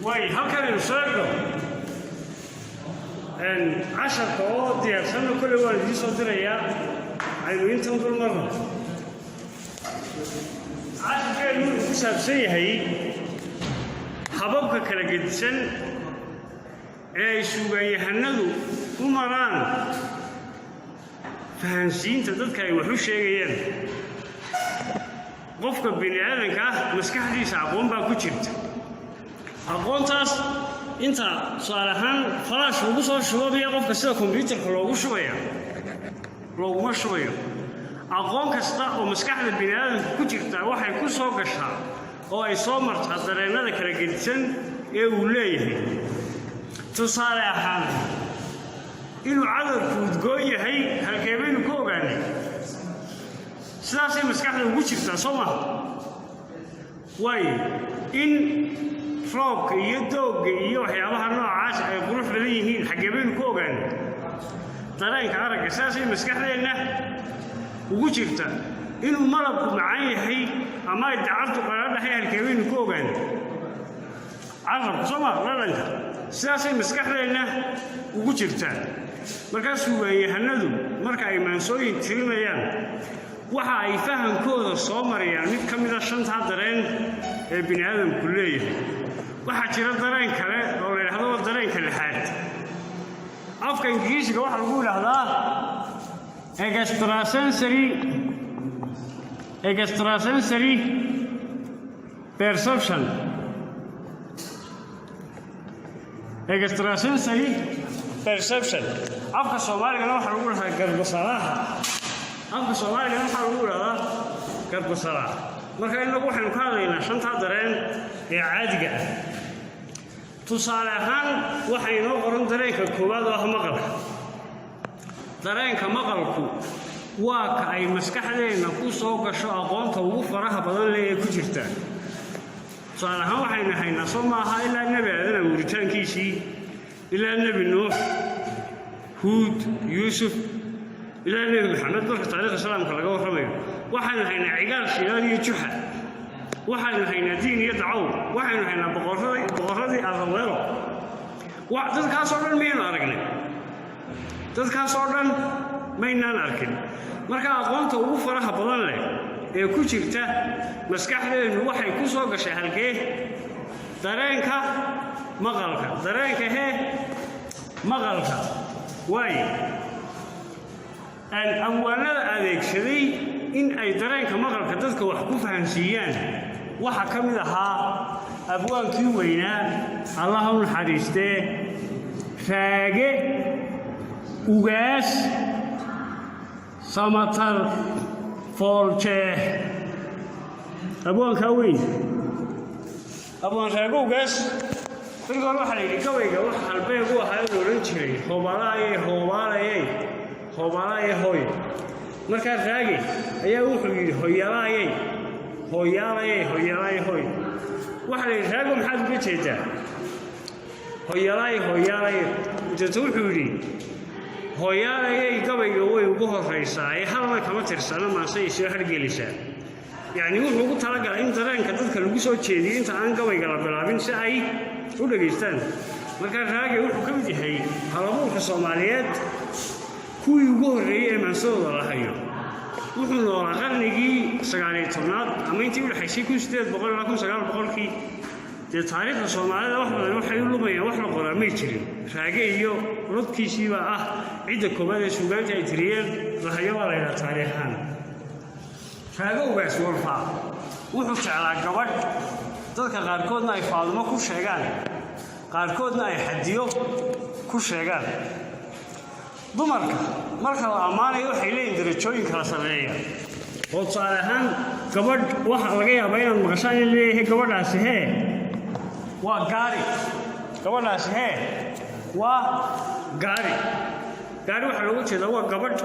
Waay, halkanaynu soo egno casharka oo diyaarsanno. Kolley waan idiin soo dirayaa. Aynu intan dul marno. Casharkeenu wuxuu ku saabsan yahay hababka kala gedisan ee ay suugaanyahanadu u maraan fahansiinta dadka ay wax u sheegayaan. Qofka bini aadanka ah maskaxdiisa aqoon baa ku jirta. Aqoontaas inta tusaale ahaan flash lagu soo shubo miya qofka sida kombyuutarka loogu shubaya? Looguma shubayo. Aqoon kasta oo maskaxda bini aadamka ku jirta waxay ku soo gashaa oo ay soo martaa dareennada kala gedisan ee uu leeyahay. Tusaale ahaan, inuu cadarku udgoon yahay halkee baynu ku ogaanay? Sidaasay maskaxda ugu jirtaa, soo maha? Waayo, in roobka iyo doogga iyo waxyaabaha noocaas ay qurux badan yihiin xaggee baynu ku ogaanay? Dareenka aragga. Sidaasay maskaxdeenna ugu jirta. Inuu malabku macaan yahay ama ay dacartu qadhaadhahay halkee baynu ku ogaanay? Carabka, soo ma? Dhadhanka. Sidaasay maskaxdeenna ugu jirtaa. Markaa suugaanyahanadu marka ay maansooyin tirinayaan, waxa ay fahamkooda soo marayaan mid ka mida shantaa dareen ee bini aadamku leeyahay. Waxaa jira dareen kale oo la yidhahdo dareenka lixaad. Afka Ingiriisiga waxaa lagu yidhaahdaa extrasensory perception. Extrasensory perception afka Soomaaligana waxaa lagu dhahdaa garbasalaaha. Afka Soomaaligana waxaa lagu idhahdaa garbasalaax. Marka innagu waxaynu ka hadlaynaa shantaa dareen ee caadiga ah. Tusaale ahaan, waxa inoo qoran dareenka koowaad oo ah maqalka. Dareenka maqalku waa ka ay maskaxdeenna ku soo gasho aqoonta ugu faraha badan leh ee ku jirta. Tusaale ahaan, waxaynu haynaa, soo maaha, ilaa Nebi Aadan abuuritaankiisii, ilaa Nebi Nuux, Huud, Yuusuf, ilaa Nebi Maxamed, marka taariikhda Islaamka laga warramayo, waxaynu haynaa Cigaal, Shilaal iyo Juxa. Waxaynu haynaa Diin iyo Dacow. Waxaynu haynaa boqorradii Araweelo. Dadkaasoo dhan miyaynu aragnay? Dadkaasoo dhan maynaan arkin. Marka aqoonta ugu faraha badan leh ee ku jirta maskaxdeennu waxay ku soo gashay halkee? Dareenka maqalka. Dareenka hee? Maqalka. Waayo, abwaanada adeegsaday in ay dareenka maqalka dadka wax ku fahansiiyaan waxaa ka mid ahaa abwaankii weynaa, Allaha u naxariistee, Raage Ugaas Samatar Fooljeex. Abwaankaa weyn, abwaan Raage Ugaas, markii hore waxaa la yidhi gabayga wax halbeeg u ahaa in odhan jiray "Hoobalaaye, hoobaalayey, hoobaalaaye hooy". Markaa Raage ayaa wuxuu yidhi "Hoyalaayey, hooyaalayey, hoyalaaye hooy". Waxaa la yidhi, "Raago, maxaad uga jeedaa hoyalaay, hooyaalay?" Ujeeto wuxuu yidhi "Hooyaalayay gabayga way ugu horraysaa ee halna kama tirsana, maasay soo hargelisaa". Yacni wuxuu ugu talagalay in dareenka dadka lagu soo jeediyo inta aan gabayga la bilaabin, si ay u dhegaystaan. Markaa Raage wuxuu ka mid yahay halabuurka Soomaaliyeed kuwii ugu horreeyey ee maansadooda la hayo. Wuxuu noolaa qarnigii 19aad ama intii u dhexaysay 1800 ilaa 1900-kii. Dee taariikhda Soomaalida wax badan waxay u lumayaan wax la qoraa may jirin. Raage iyo lodkiisiibaa ah cidda koowaad ee suugaanta ay tiriyeen lahayo waa la yidhaha taariikhaan. Raage Ugaas Warfaa wuxuu jeclaa gabadh dadka qaarkoodna ay Faadumo ku sheegaan, qaarkoodna ay Xadiyo ku sheegaan. Dumarka marka la ammaanayo waxay leeyihin darajooyin kala sarreeya, oo tusaale ahaan gabadh waxaa laga yaabaa inaad maqashaan in leeyahay "Gabadhaasi hee waa gaari, gabadhaasi hee waa gaari". Gaari waxaa looga jeedaa waa gabadh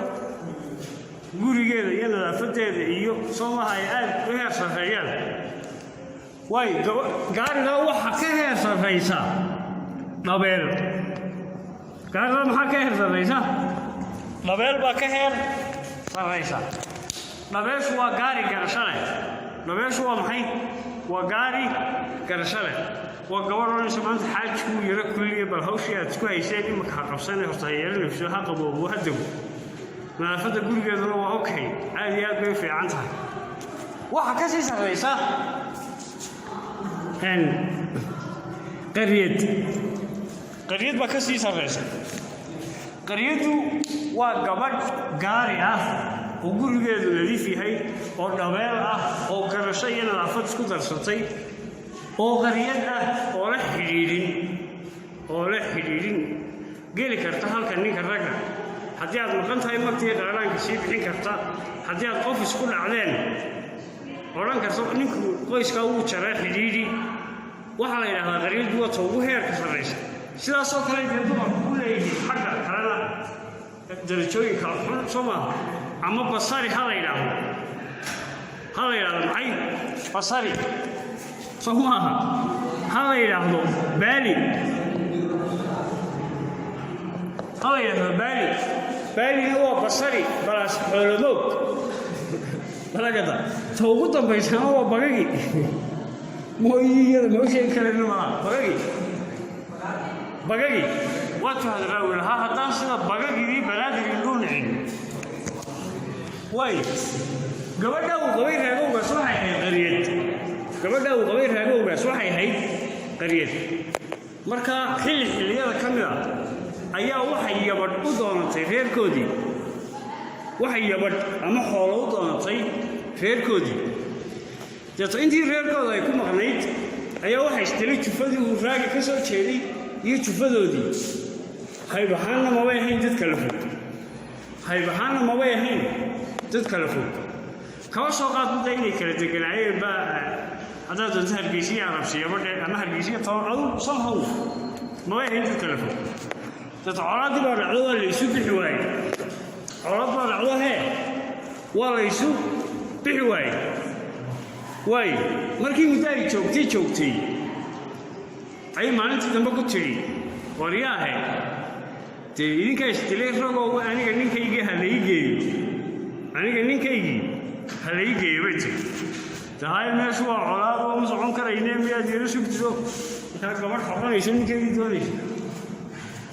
gurigeeda iyo nadaafadeeda iyo, soo maaha, ay aad u heer sarreeyaan. Waayo, gaarigaa waxaa ka heer sarraysa dhabeel. Gaarida maxaa ka heer sarraysa? Dhabeel baa ka heer sarraysa. Dhabeeshu waa gaari garasho leh. Dhabeeshu waa maxay? Waa gaari garasho leh. Waa gabadh odhanaysa maanta xaajkuu yaro kuliya, bal hawshii aad isku hayseen imika ha qabsane, horta ha yeelanayso, ha qaboobo, ha dego. Nadaafadda gurigeeduna waa okay, aad iyo aad bay u fiican tahay. Waxaa ka sii sarraysa qaryad. Qaryad baa ka sii sarraysa. Qaryaddu waa gabadh gaari ah oo gurigeedu nadiif yahay, oo dhabeel ah, oo garasho iyo nadaafad isku darsatay, oo qaryad ah, oo la xidhiidhin geli karta halka ninka ragga. Haddii aad maqan tahay, magtiiyo qaadhaanka sii bixin karta. Haddii aad qof isku dhacdeen, odhan karto ninku qoyskaa wuu jaray, xidhiidhi. Waxaa la yidhahdaa qaryaddu waa ta ugu heerka sarraysa. Sidaasoo kale dee dumarku ku leeyihiin xagga kalena darajooyin kala xun, soo maaha? Ama basari ha la yidhaahdo, ha la yidhahdo maxay? Basari, soo maaha? Ha la yidhaahdo baali, ha la yidhaahdo baali. Baalina waa basari balaas xoolomoog balagada. Ta ugu dambaysana waa bagagi. Mooyiyada noo sheegi karayna malaha. Bagagi, bagagi waa tuhadraawi lahaa haddaan sida bagagidii Banaadir indhuu nicin. Waay, gabadha uu qabay Raagowgaas waxay ahayd qaryad. Gabadha uu qabay Raagowgaas waxay ahayd qaryad. Marka xilli xilliyada ka mid a ayaa waxay yabadh u doonatay reerkoodii, waxay yabadh ama xoolo u doonatay reerkoodii. Deeto intii reerkooda ay ku maqnayd ayaa waxay istilay jufadii uu Raagi ka soo jeeday iyo jufadoodii. Hayb ahaanna mabay ahayn dad kala fog, hayb ahaanna mabay ahayn dad kala fog. Kaba soo qaad midda inay kala deganaayeen ba haddaad doonto, Hargeysiya Arabsiyaba dhe ama Hargeysiya toban adu, somehow mabay ahayn dad kala fog. Deeto colaaddii baa dhacdo, waa la isu bixi waayey. Colaad baa dhacdo, hee, waa la isu bixi waayey. Waayo, markii muddo ay joogtay joogtay, ayay maalintii dambe ku tidhi: "Waryaahe, dee idinkaa isdilay ragow, aniga ninkaygii ha lai geeyo, aniga ninkaygii ha lai geeyo," bay tiri. Tahay meeshu waa colaad oo ma socon karayne, miyaad yaro sugtido? Markaa gabadh xoqanayso ninkaygii doonaysa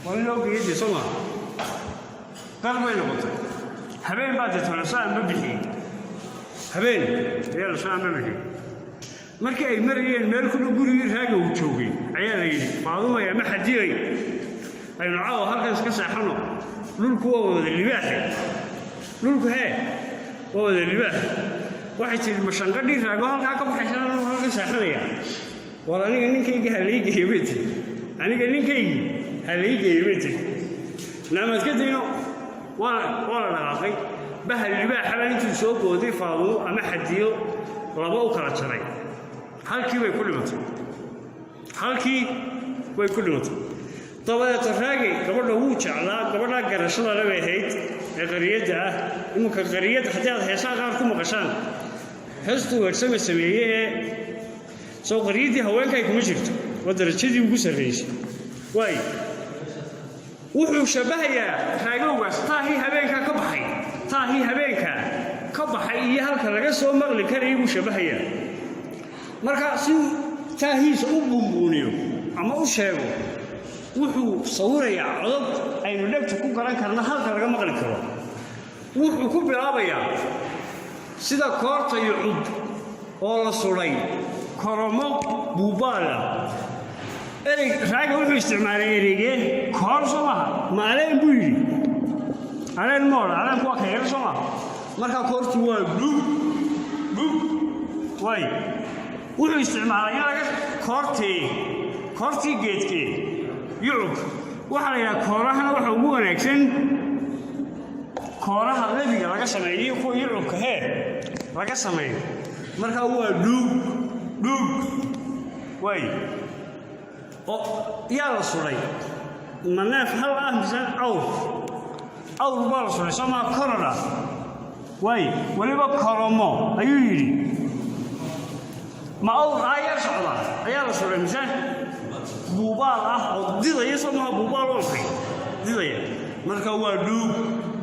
waa in loo geeyo dee, soo maa? Qar bay noqotay. Habeen baa deeto lasoo amba bixiyey, habeen ayaa lasoo amba bixiyey. Markii ay marayeen meel ku dhow gurigii Raaga uu joogay ayaa la yidhi: "Faadumay ama Xadiyay, aynu caawa halkan iska seexanno, dhulku waa wada libaaxe, dhulku hee waa wada libaaxe." Waxay tidhi: "Ma shanqadhii Raago halkaa ka baxaysa anuu halkan seexanaya? War aniga ninkaygii ha lai geeyo," bay tiri. "Aniga ninkaygii ha lai geeyo," bay tiri. Naamaad ka dayno, waa la dhaqaaqay. Bahal libaaxaba intuu soo booday Faadumo ama Xadiyo laba u kala jaray. Halkii bay ku dhimatay, halkii way ku dhimatay. Dabadeeto Raagay gabadha wuu jeclaa. Gabadhaa garashada le bay ahayd ee qariyadda ah. Iminka qariyad haddii aad heesaha qaar ku maqashaan, heestuu Weersame sameeye ee soo qaryaddii haweenkay kuma jirto, waa darajadii ugu sarraysay. Waay, wuxuu shabbahayaa Raagowgaas taahii habeenkaa ka baxay, taahii habeenkaa ka baxay iyo halka laga soo maqli karayay buu shabbahayaa. Marka si taahiisa u buunbuuniyo ama u sheego, wuxuu sawirayaa codod aynu dhegta ku garan karno halka laga maqli karo. Wuxuu ku bilaabayaa sida koorta iyo cud oo la sudhay koromo buubaal ah. Erey Raaga wuxuu isticmaalay ereygee? Koor, soo maaha? Ma aleen buu yidhi? Aleen mool, aleenku waa ka yar, soo maaha? Markaa koortu waa dhug dhug. Waay, wuxuu isticmaalay in laga koortee, koortii geedkee? Yucub waxaa la yidhaha. Koorahana waxa ugu wanaagsan kooraha lebiga laga sameeyo, kuwa yucubka hee laga sameeyo. Markaa waa dhuug dhuug. Waay, oo yaa la sudhay? Ma neef hal ah mise awr? Awr baa la sudhay, soo maa? Koror ah. Waay, weliba koromo ayuu yidhi. Ma awr ayaa socda ayaa la sudhay mise buubaal ah oo didaya, soo maha? Buubaal waa maxay? Didaya. Marka waa dhuug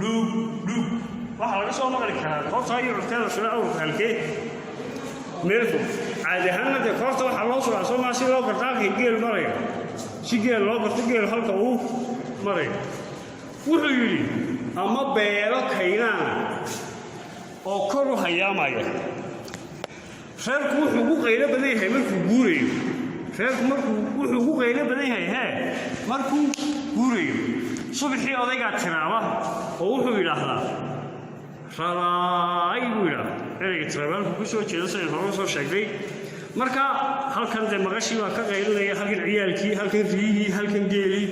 dhuug dhuug. Waxaa laga soo maqli karaa koortaa iyo cubtee la sudhay awrka halkee? Meel fog. Caadi ahaanna dee koorta waxaa loo suraa, soo maa, si loo garto halkay geel marayo, si geel loo garto geel halka uu marayo. Wuxuu yidhi: ama beelo kaynaana oo kor u hayaamaya. Reerku wuxuu ugu qaylo badan yahay markuu guurayo. Reerku markuu wuxuu ugu qaylo badan yahay markuu guurayo. Subaxii odaygaa tiraaba oo wuxuu yidhaahdaa "raraay" buu yidhahdaa. Ereyga tiraabaalku ku soo jeedo sidaynu hore soo sheegnay. Marka halkan dee maqashii baa ka qaylinaya, halkan ciyaalkii, halkan riyihii, halkan geelii.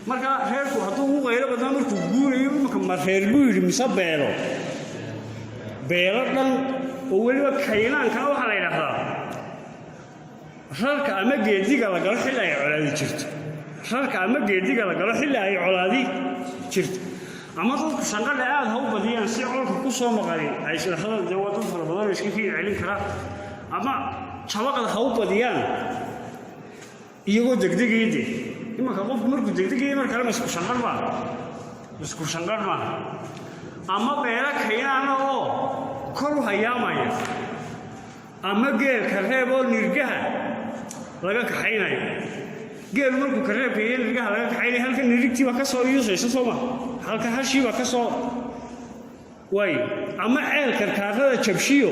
Marka reerku hadduu ugu qaylo badnaa markuu guurayo, imika ma reer buu yidhi mise beelo? Beelo dhan oo weliba kaynaankana waxaa la yidhaahdaa rarka ama geediga la galo xilli ay colaadi jirto, rarka ama geediga la galo xilli ay colaadi jirto, ama dadku shanqadha aad ha u badiyaan si colka ku soo maqani ay isdhahdaan dee waa dad fara badan oo iska kii celin kara, ama jabaqda ha u badiyaan iyagoo degdegaya. Dee imanka qofku markuu degdegaya mar kale ma isku shanqadh maa? Isku shanqadh maaha. Ama beelo kaynaana oo kor u hayaamaya, ama geel kareeb oo nirgaha laga kaxaynayo. Geelu markuu kareebka iyo nirgaha laga kaxaynayo, halka nirigtii baa ka soo yuusaysa, soo ma? Halka hashii baa ka soo waay. Ama ceel karkaarada jabshiyo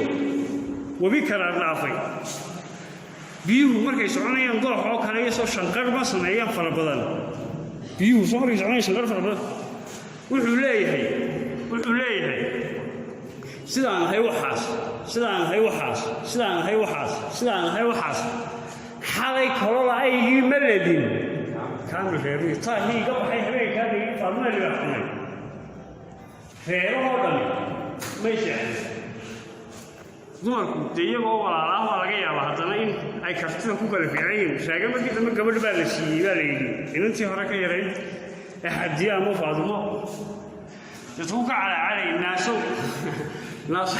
webi karaar dhaafay. Biyuhu markay soconayaan doox oo kale iyo soo shanqar ma sameeyaan fara badan? Biyuhu soo markay soconayaan shanqar fara badan. Wuxuu leeyahay: sidaan ahay waxaas, sidaan ahay waxaas, sidaan ahay waxaas, sidaan ahay waxaas, xalay kolola aygii ma ledin, kaamil reeruhu taahii iga baxay habeenkaa dhigi Faaduma libaax cunay, reerahoo dhami may seexan. Dumarku dee iyagoo walaalaah baa laga yaabaa haddana in ay kartida ku kala fiican yihiin. Sheege markii dambe gabadh baa la siiyey, baa la yidhi, inantii hore ka yarayd ee Xadiye ama Faadumo. Dadku ka calaacalay: "Naasow, naaso,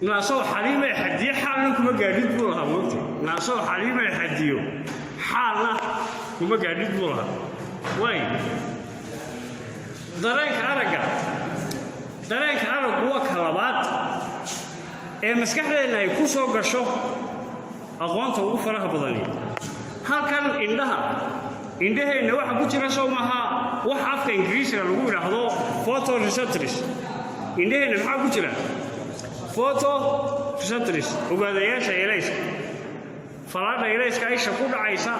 naasow Xaliimay Xadiye xaalna kuma gaadhid," buu lahaa. Moogta, "naasow Xaliimay Xadiyo xaalna kuma gaadhid," buu lahaa. Waay, dareenka aragga. Dareenka araggu waa ka labaad ee maskaxdeenna ay ku soo gasho aqoonta ugu faraha badani. Halkan indhaha, indhaheenna waxa ku jira, soo maaha, wax afka Ingiriisiga lagu yidhaahdo photoreceptors? Indhaheenna maxaa ku jira? Photoreceptors, ogaadayaasha elayska. Falaadha elayska isha ku dhacaysa,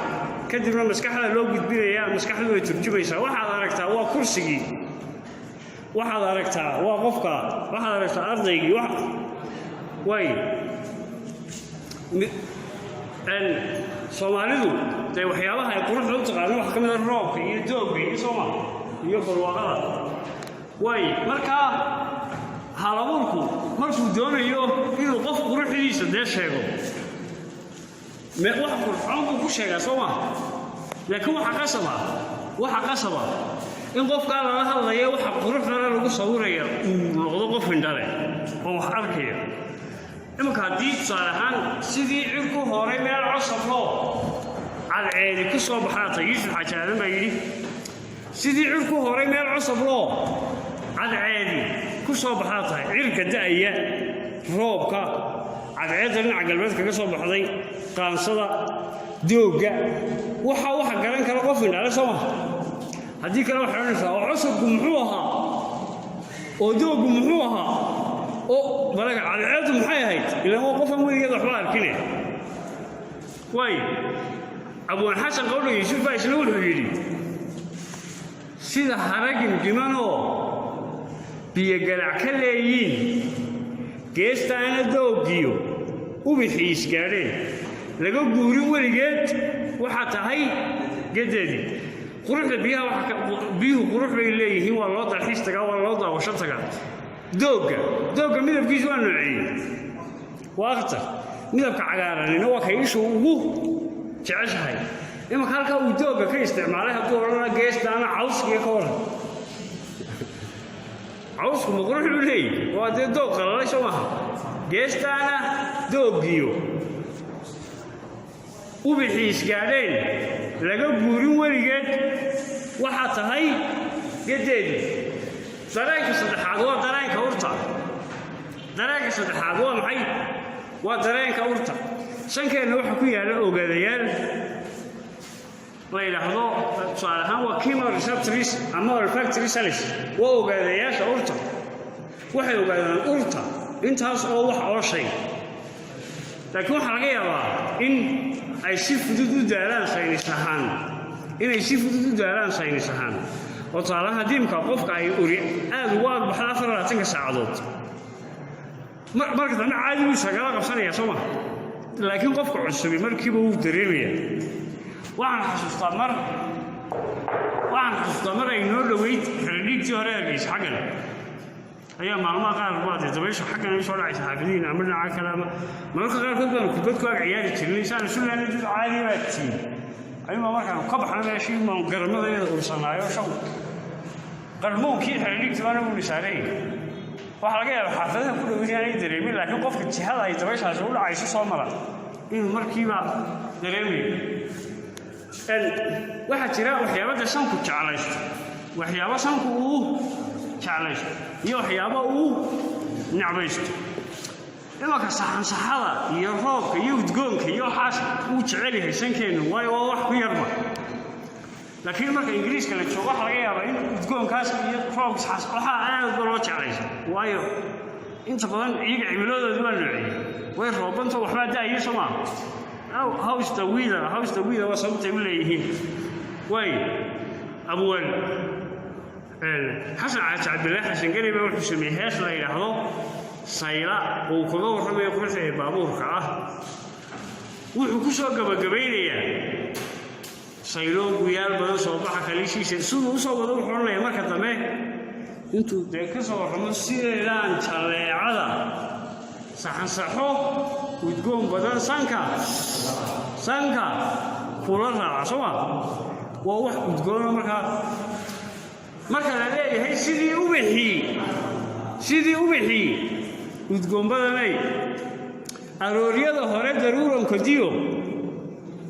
kadibna maskaxda loo gudbinayaa, maskaxdu way turjumaysaa. Waxaad aragtaa waa kursigii, waxaad aragtaa waa qofka, waxaad aragtaa ardaygii. Way Soomaalidu dee waxyaabaha ay quruxda u taqaano waxaa ka mid a roobka iyo doogga iyo sooma iyo barwaaqada. Way, markaa halabuurku markuu doonayo inuu qof quruxdiisa dee sheego, wax qurxoon buu ku sheegaa, soo ma? Laakiin waxa qasaba in qofkaa lala hadlaya waxa quruxdana lagu sawiraya uu noqdo qof indhale oo wax arkaya. Imanka haddii tusaale ahaan sidii cirku horay meel cosabloo cadceedi ku soo baxaata, Yuusuf Xaaji Aadan baa yidhi: sidii cirku horay meel cosabloo cadceedi ku soo baxaa tahay. Cirka da'aya, roobka, cadceedda dhinaca galbeed kaga soo baxday, qaansada, doogga, waxa garan kara qof indhale, soo maha? Haddii kale waxay odhanaysaa: "Oo cosabku muxuu ahaa? Oo dooggu muxuu ahaa? Oo balaga cadceeddu maxay ahayd?" Ilaan waa qofaan weligeed waxba arkine. Waay, Abwaan Xasan Qawdhan Yuusuf baa isna wuxuu yidhi: sida haragin dhimanoo biyogalac ka leeyiin, geestaana dooggiyo ubixii isgaadheen, laga guurin weligeed, waxaa tahay gedeedii. Quruxda biyaha, biyuhu qurux bay leeyihiin. Waa loo dalxiis tagaa, waa loo daawasho tagaa. Doogga midabkiisu waa nooceeyey? Waa akhtar. Midabka cagaaranina waa kay ishu ugu jeceshahay. Imanka halkaa uu doogga ka isticmaalay hadduu odhana geestaana cawskiga ka waran, cawsku ma qurux buu leeyahy? Waa dee doog qalalay, soo maaha? Geestaana dooggiyo ubixii isgaadheen, laga guurin weligeed, waxaa tahay gedeedii. Dareenka saddexaad waa dareenka urta. Dareenka saddexaad waa maxay? Waa dareenka urta. Sankeenna waxaa ku yaalla ogaadayaal la yidhaahdo, tusaale ahaan, waa chemoreceptors ama olfactory cells. Waa ogaadayaasha urta. Waxay ogaadaan urta intaas oo wax oo shay, laakiin waxaa laga yaabaa in ay si fudud u daalaan saynis ahaan, inay si fudud u daalaan saynis ahaan. Oo tusaalahaan, haddii imka qofka ay uri aad ugu agbaxdo 24-ka saacadood, marka dambe caadi buu isagala qabsanaya, soo ma? Laakiin qofka cusubi markiiba wuu dareemaya. Waxaan xasuustaa mar ay noo dhoweyd xeradhiigtii hore Hargeysa, xaggan ayaa maalmaha qaar baa dee dabayshu xaggan ay soo dhacaysa xaafadihiin ama dhinaca kale, ama mararka qaarkood baanu kubad ku ag ciyaari jirnay. Saan isu lehnay dad caadi baa tiin ayuunbaa markaanu ka baxna meeshii baanu garamada iyada ursanaayo shaw qarmuunkii xeradhiigtii baana wuu nisaaray. Waxaa laga yaabaa xaafadaha ku dhow inaanay dareemin, laakiin qofka jihada ay dabayshaasi u dhacayso soo mara inuu markiiba dareemayo. Waxaa jira waxyaabo de sanku jeclaysto, waxyaabo sanku uu jeclaysto iyo waxyaabo uu necbaysto. Imanka saxansaxada iyo roobka iyo udgoonka iyo waxaas wuu jecel yahay sankeennu, waayo waa wax ku yarba. Laakiin marka Ingiriiska la joogo, waxaa laga yaabaa in udgoonkaas iyo roobka waxaa aad ba loo jeclaysa, waayo inta badan iyaga cimiladoodu waa noociyey, way roobanta, waxbaa da'aya, soo maa? How's the weather? How's the weather? Waa sababtay u leeyihiin. Waay abwaan Xasan Caaji Cabdillaahi Xasan Geni baa wuxuu sameeyey hees la yidhaahdo Sayla, uu kaga warramayo quruxda ee baabuurka ah. Wuxuu ku soo gabagabaynayaa sayloo guyaal badan soo baxa kaliishiisa. Siduu u soo wado wuxuu odhanaya marka dambe, intuu dee ka soo warramo, sideedaan jalleecada saxansaxo udgoon badan sanka kula raaca, soo ma? Waa wax udgoono. Markaa marka la leeyahay sidii ubixii udgoon badanay, arooryada hore daruuranka diyo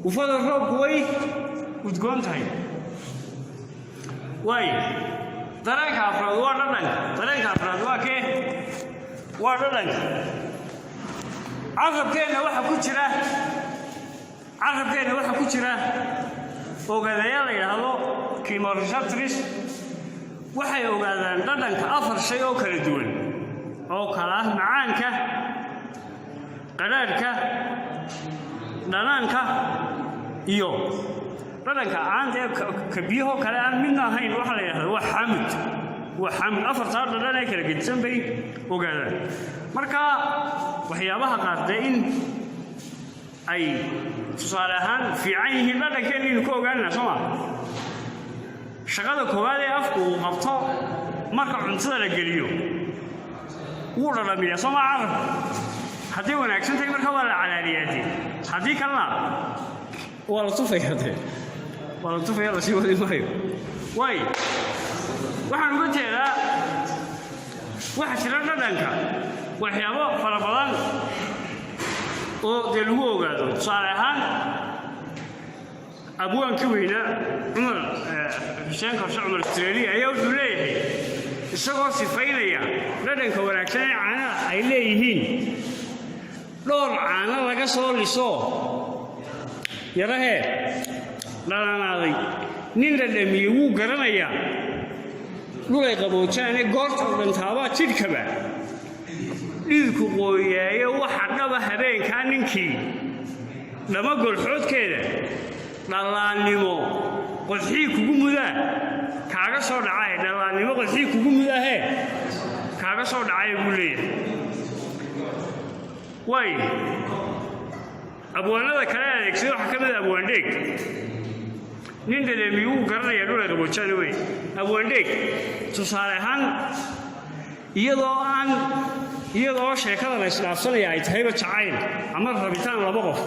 ufada roobku way udgoon tahay. Waay, dareenka afraad waa dhadhanka. Dareenka afraad waa kee? Waa dhadhanka. Carabkeenna waxaa ku jira ogaadayaal la yidhaahdo chemoreceptors. Waxay ogaadaan dhadhanka afar shay oo kala duwan, oo kala ah macaanka, qadhaadhka, dhanaanka iyo dhadhanka caanta ee ka biyahoo kale aan midna ahayn. Waxaa la yidhahdaa waa xaamud, waa xaamud. Afartaa dhadhan ee kala gedisan bay ogaadaan. Marka waxyaabaha qaar dee in ay tusaale ahaan fiican yihiin dhadhankeenaynu ka ogaanana, soo ma? Shaqada koowaad ee afku uu qabto marka cuntada la geliyo, wuu dhadhamiyaa, soo maa? Carabka hadday wanaagsan tahay marka waa la calaaliyaa dee, haddii kalena waa la tufaya dee, waa la tufaya, lasii wadi maayo. Waay, waxaan uga jeedaa, waxaa jira dhadhanka waxyaabo fara badan oo dee lagu ogaado. Tusaale ahaan, abwaankii weynaa Cumar Xuseen Korshe, Cumar Australia, ayaa wuxuu leeyahay, isagoo sifaynaya dhadhanka wanaagsan ee caanaha ay leeyihiin: "Dhowr caano laga soo liso yarahee dhalanaaday, nin dhadhamiyey wuu garanayaa. Dhulay qaboojaane goorta u dhantaabaa jidhkaba dhididku qooyaayo. Waxa dhaba habeenkaa ninkii dhama golxoodkeeda dhallaannimo qodxii kugu mudaa kaaga soo dhacaye, dhallaannimo qodxii kugu mudaahee kaaga soo dhacaya," buu leeyahay. Waay, abwaanada kale adeegsada waxaa ka mid a Abwaandheeg. Nin dhadhamiye wuu garanayaa dhulay qaboojaane wey. Abwaandheeg, tusaale ahaan, iyadoo sheekada la isdhaafsanaya ay tahayba jacayl ama rabitaan laba qof,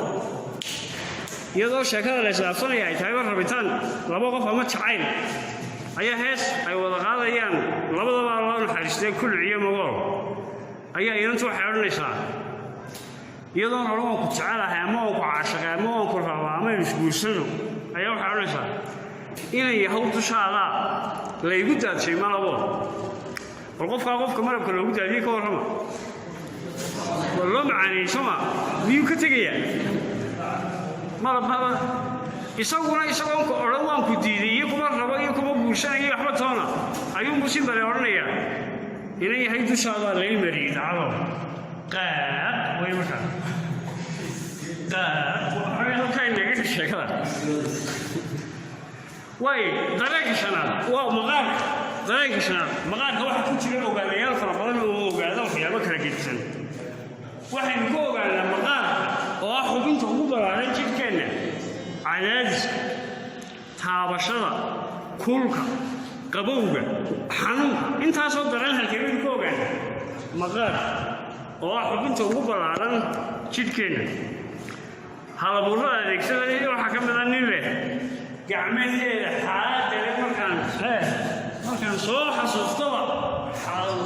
iyadoo sheekada la isdhaafsanaya ay tahayba rabitaan laba qof ama jacayl, ayaa hees ay wada qaadayaan labadaba, loo naxariistee, Kuluc iyo Magool, ayaa inantu waxay odhanaysaa, iyadoon odhan "waan ku jecelahay" ama "waan ku caashaqay" ama "waan ku rabaa" ama "aynu isguursano", ayaa waxay odhanaysaa: "Inan yahow, dushaadaa laygu daadshay malabo." Bal qofkaa qofka malabka loogu daadiyey ka warrama. Waa loo macaaneeyey, sooma? Miyuu ka tegayaa malab maba? Isaguna isagoon ku odhan "waan ku diiday" iyo "kuma rabo" iyo "kuma guursanayo" waxba toona ayuunbuu si bale odhanayaa: "Inan yahay, dushaadaa lay mariyey dacado qaaq." Way markaa qaaq halkaa inaga sheekada. Waay, dareenka shanaad waa maqaarka. Dareenka shanaad, maqaarka, waxaa ku jira ogaadayaal fara badan oo ogaada waxyaabo kala gedisan. Waxaynu ku ogaanaa maqaarka, oo ah xubinta ugu ballaaran jidhkeenna, cadaadiska, taabashada, kulka, qabowga, xanuunka. Intaasoo dareen halkee baynu ku ogaanaa? Maqaarka, oo ah xubinta ugu ballaaran jidhkeenna. Halabuurrada adeegsanaya waxaa ka mid a nin leh: "Gacmaheeda xaadale markaan soo xasuustaba xaadan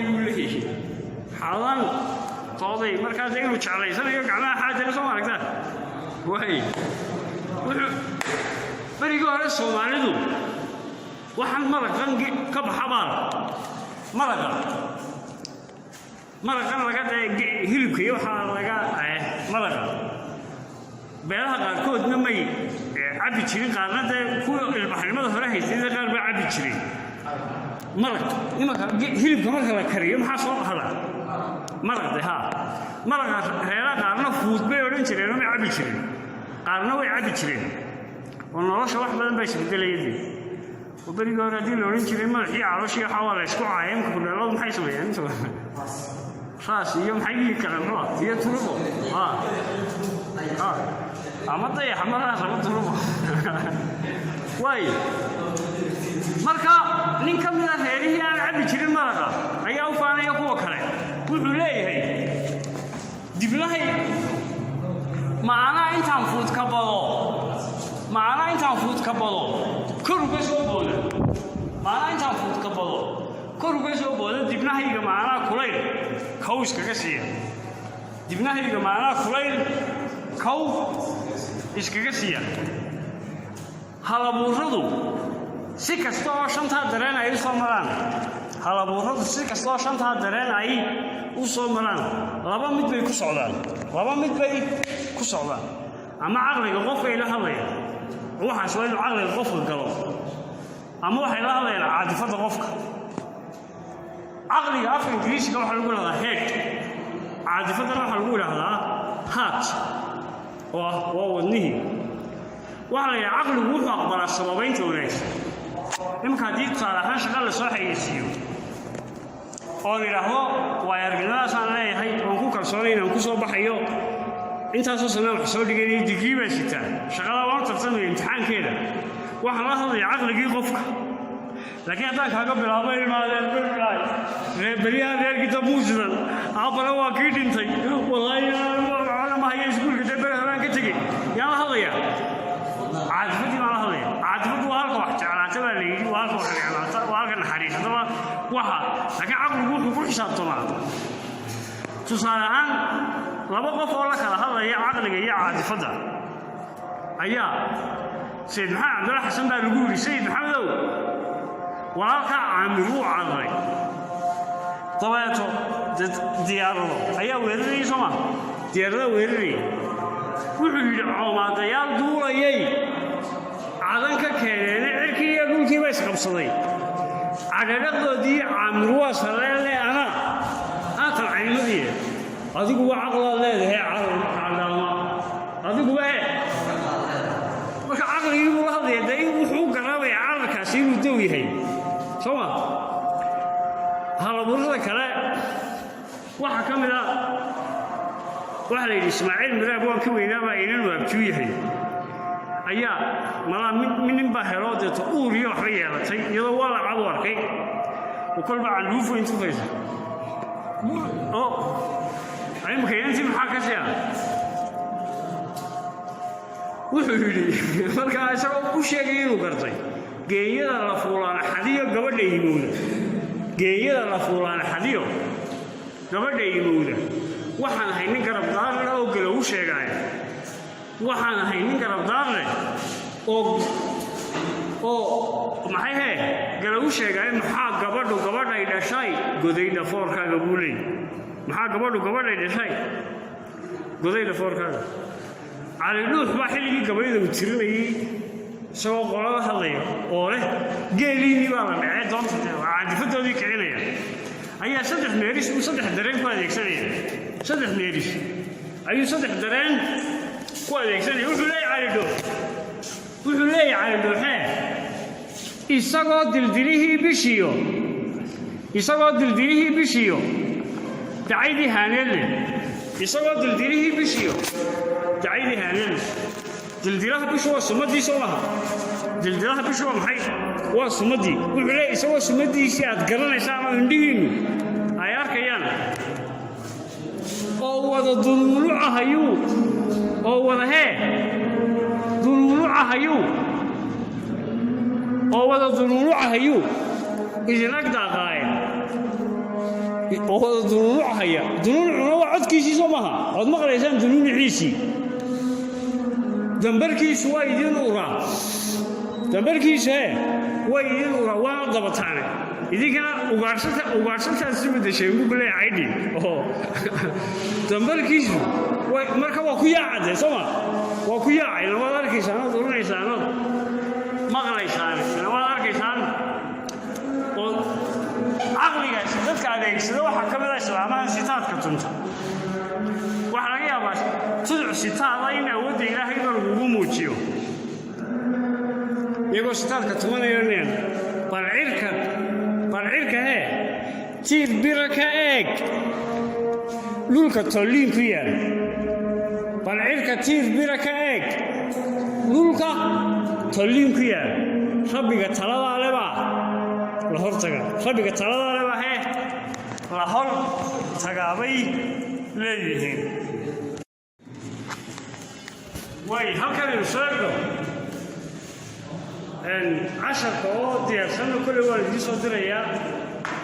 buu leeyahay, xaadan tooday." Markaas inuu jeclaysanayo gacmaha xaadale, soo aragtaa? Waay, wuxuu berigii hore Soomaalidu waxaan maraqan ka baxa baal maraqa, maraqan laga hilibka iyo waxaa laga maraqa. Beelaha qaarkoodna may cabbi jirin, qaarna dee kuwa ilbaxnimada hore haystay qaar baa cabbi jiray maraq. Imanka hilibka marka la kariyo maxaa soo hada? Maraq de. Haa, maraqa reeraha qaarna fuud bay odhan jireen oo may cabbi jirin, qaarna way cabbi jireen. Oo nolosha wax badan baa isbedelaya dee. Oo berigii hore haddii la odhan jiray madaxii, calooshii, waxaa waa la isku caaya, imka kudheeladu maxay sameeyaan inta badan? Raas iyo maxay dhihi karaan? Muxuu iyo turubo? Haa haa, ama dayax ama raas ama turubo. Waayo, marka nin ka mid a reerihii aan cabbi jirin maraqa ayaa u faanaya kuwa kale. Wuxuu leeyahay: "Diblahay macanaa intaan fuudka bado, macanaa intaan fuudka bado kor uga soo booda, macanaa intaan fuudka bado kor uga soo booda, dibnahayga macanaa kulayl kow iskaga siiya, dibnahayga macanaa kulayl kow iskaga siiya." Halabuuradu si kasta oo shantaa dareen ay u soo maraan, halabuuradu si kasta oo shantaa dareen ay u soo maraan, laba mid bay ku socdaan, laba mid bay ku socdaan. Ama caqliga qofkay la hadlayaan, waxaas waa inuu caqliga qofka galo, ama waxay la hadlayaan caadifadda qofka. Caqliga afka Ingiriisiga waxaa lagu idhahdaa head, caadifaddana waxaa lagu idhahdaa heart, oo ah waa wadnihii. Waxaa la yidhaha caqligu wuxuu aqbalaa sababaynta wanaagsan. Iminka haddii tusaale ahaan shaqa la soo xayeysiiyo oon idhaahdo waay aragnimadaasaan leeyahay, oon ku kalsoonay inaan ku soo baxayo, intaasoo sanaan wax soo dhiganaya, digrii baa sitaa, shaqadaa waan tartamaya imtixaankeeda, waxaan la hadlaya caqligii qofka. Laakiin haddaan kaaga bilaabo: "Ilmaadeen berlaay, reerberyahan reerkii dabuusidan, aabbana waa kii dhintay, wallaahi ma haya, iskuulka dee bere horaan ka tegey," yaan la hadlayaa? Caadifadii baan la hadlaya. Caadifaddu waa halka wax jeclaata baa la yidhi, waa halka wax neclaata, waa halka naxariisataba waxa. Laakiin caqligu wuxuu ku xisaabtamaa, tusaale ahaan, laba qof oo la kala hadlaya caqliga iyo caadifadda ayaa Sayid Maxamed Cabdulla Xasan baa lagu yidhi: "Sayid Maxamedow, walaalkaa Caamir wuu cararay, dabeeto diyaarado ayaa weerarayay." Soo ma diyaarada weerarayay? Wuxuu yidhi: "Coomaadayaal duulayay cadan ka keeneene, cirkii iyo dhulkiiba isqabsaday, cadhadhaqdoodii Caamir waa saleele, anaa haatan caymadii. Adigu waa caqlaad leedahay, carar maxaa adiguba e?" Marka caqligii buu la hadlaya dee, in wuxuu u garaabaya cararkaasi inuu dow yahay, soo ma? Halabuurada kale waxaa ka mid a, waxaa la yidhi Ismaaciil Miraab waan ka weynaabaa inanu abjuu yahay ayaa malaa mid nin baa heloo deeto uur iyo waxba yeelatay, iyadoo waa la cad u arkay oo kolba candhuufo intufaysa oo imika inantii maxaa ka siya. Wuxuu yidhi markaa isagoo u sheegay inuu gartay: "Geeyada la fuulaan xadiyo gabadha imowda, geeyada la fuulaan xadiyo gabadha imowda, waxaan ahay nin garabdaarleh oo galow sheegaaya, waxaan ahay nin garabdaarleh oo maxay hee galow sheegaayo, maxaa gabadhu gabadhay dhashay goday dhafoorkaaga," buu leey. Maxaa gabadhu gabadhay dhashay godayda foorkaaga? Cali Dhuux baa xilligii gabayda uu tirinayey, isagoo qolada hadlaya oo leh geeliinii baa la dhacee doonta, caadifadoodii kicinaya, ayaa saddex meeris uu saddex dareen ku adeegsanaya. Saddex meeris ayuu saddex dareen ku adeegsanaya. Wuxuu leeyahay Cali Dhuux, wuxuu leeyahay Cali Dhuuxee, isagoo dildilihii bishiyo, isagoo dildilihii bishiyo dacaydii haaneedle, isagoo dildilihii bishiyo dacaydii haaneedle. Dildilaha bishu waa sumadii, soo maha? Dildilaha bishu waa maxay? Waa sumadii. Wuxuu leeyahay, isagoo sumadiisii aad garanaysaan oo indhihiinnu ay arkayaan oo wada duluulucahayuu, oo wada hee duluulucahayuu, oo wada duluulucahayuu idin ag daaqaaye, oo wada duluulucahaya. Duluulucuna waa codkiisii, soo maha? Ood maqlaysaan duluuluciisii. Dambarkiisu waa idiin uraa, dambarkiisu hee waa idiin uraa, waana dabataane. Idinkana ugaadhsata, ugaadhsataad isu beddeshay ugu leeyahay caydhi oo dambarkiisu marka waa ku yaacade, soo ma? Waa ku yaacay. Ila waad arkaysaan ood urinaysaan ood maqlaysaan, ila waad arkaysaan. Oo caqligaasi dadka adeegsada waxaa ka mid ah islaamahan sitaadka tunta. Waxaa laga yaabaa tuduc sitaada in awoodda Ilaahayba lagugu muujiyo, iyagoo sitaadka tumanayoneen bal cirka, bal cirka hee tiir bira ka eeg dhulka tolliin ku yaal, bal cirka tiir bira ka eeg dhulka tolliin ku yaal. Rabbiga taladaa le baa la hor tagaa, Rabbiga taladaa le baa hee la hor tagaabay leeyihiin. Waay, halkan aynu soo egno casharka oo diyaarsanno. Kolley waan idiin soo dirayaa.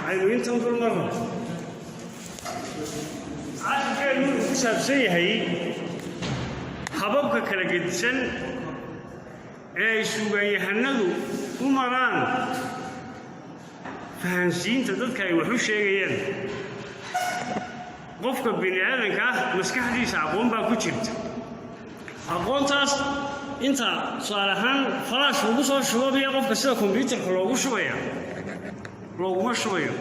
Aynu intan dul marno. Casharkeenu wuxuu ku saabsan yahay hababka kala gedisan ee ay suugaanyahanadu u maraan fahansiinta dadka ay wax u sheegayaan. Qofka bini aadanka ah maskaxdiisa aqoon baa ku jirta. Aqoontaas inta tusaale ahaan flash lagu soo shubo miya qofka sida kombyuutarka loogu shubaya? Looguma shubayo.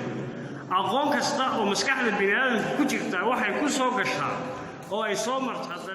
Aqoon kasta oo maskaxda bini aadamka ku jirta waxay ku soo gashaa oo ay soo martaa dariiq.